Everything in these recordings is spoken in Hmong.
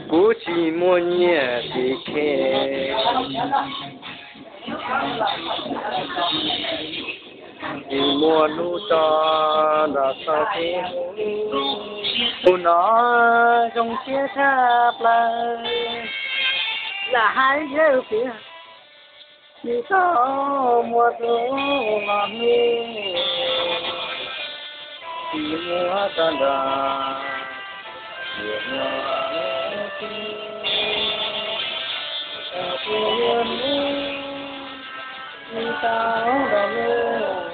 Kuv tsis muaj nyiaj tsis khe, tsis muaj hnub tso nrog koj sib hlub. Tus no zoo siab tshaj plaws, lam hais yawg piav, tsis tau muaj tus los hlub, tsis muaj tso nrog, tsis muaj hlub, tsis tau nrog hlub.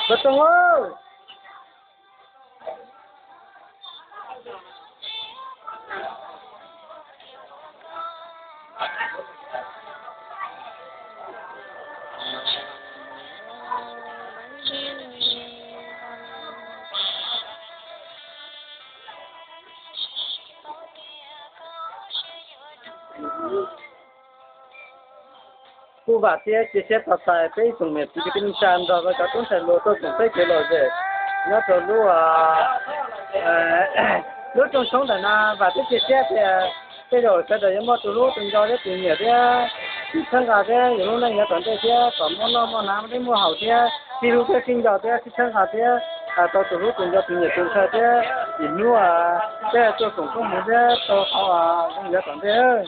Koj tau. Kuj vam thiab cia siab tos txais peb ib tsoom niam txiv kwv tij neej tsa nrog rau cov tub ntxhais hluas tuaj koom peb kev lom zem nyob rau lub, lub rooj tshoob ntawm no. Vam thiab cia siab tias tej zaum sawv daws yuav muaj tus hlub tus nco thiab tus nyiam thiab sib txhawb nqa thiab yus lub neej yav tom ntej thiab kom muaj noj muaj hnav muaj dej muaj haus thiab sib hlub thiab sib nco thiab sib txhawb nqa thiab tau tus hlub tus nco tus nyiam tus ntshaw thiab ib hnub peb tuaj koom koob hmoov thiab tau qhov zoo yav tom ntej.